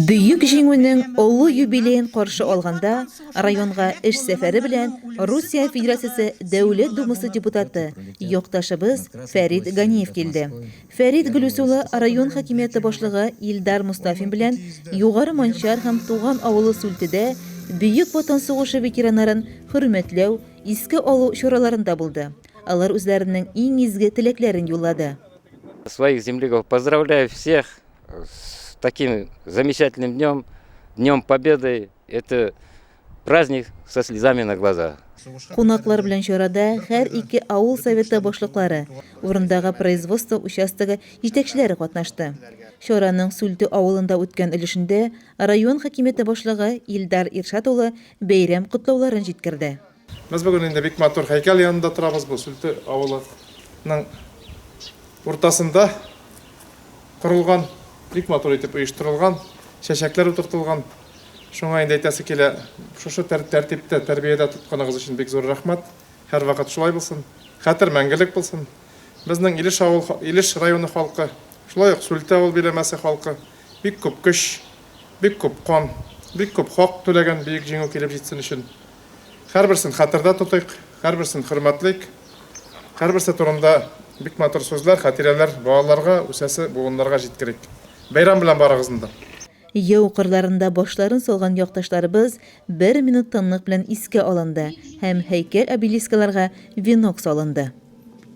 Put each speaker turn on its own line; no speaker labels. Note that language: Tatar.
Бөек Җиңүнең олы юбилеен каршы алганда районга эш сәфәре белән Русия Федерациясе Дәүләт Думасы депутаты, якташыбыз Фәрит Ганиев килде. Фәрит Гөлүс улы район хакимияте башлыгы Илдар Мостафин белән Югары Манчар һәм туган авылы Сүлтедә Бөек Ватан сугышы ветераннарын хөрмәтләү, искә алу чараларында булды. Алар үзләренең иң изге теләкләрен юллады.
Своих земляков поздравляю всех с таким замечательным днем, Днем Победы. Это праздник со слезами на глазах.
Кунаклар белән чарада һәр ике авыл советы башлыклары, урындагы производство участогы җитәкчеләре катнашты. Чараның Сүлте авылында үткән өлешендә район хакимияте башлыгы Илдар Иршат улы бәйрәм котлауларын җиткерде.
Без бүген инде бик матур һәйкәл янында торабыз, бу Сүлте авылының уртасында корылган, бик матур итеп оештырылган, чәчәкләр утыртылган. Шуңа инде әйтәсе килә, шушы тәртиптә, тәрбиядә тотканыгыз өчен бик зур рәхмәт. Һәрвакыт шулай булсын. Хәтер мәңгелек булсын. Безнең Илеш авыл, Илеш районы халкы, шулай ук Сүлте авыл биләмәсе халкы бик күп көч, бик күп кан, бик күп хак түләгән Бөек Җиңү килеп җитсен өчен. Һәрберсен хәтердә тотыйк, һәрберсен хөрмәтлик. Һәрберсе турында бик матур сүзләр, хатирәләр балаларга, үсәсе буыннарга җиткерик. Бәйрәм белән барыгызны да!
Яу кырларында башларын салган якташларыбыз бер минут тынлык белән искә алынды һәм һәйкәл-обелискаларга венок салынды.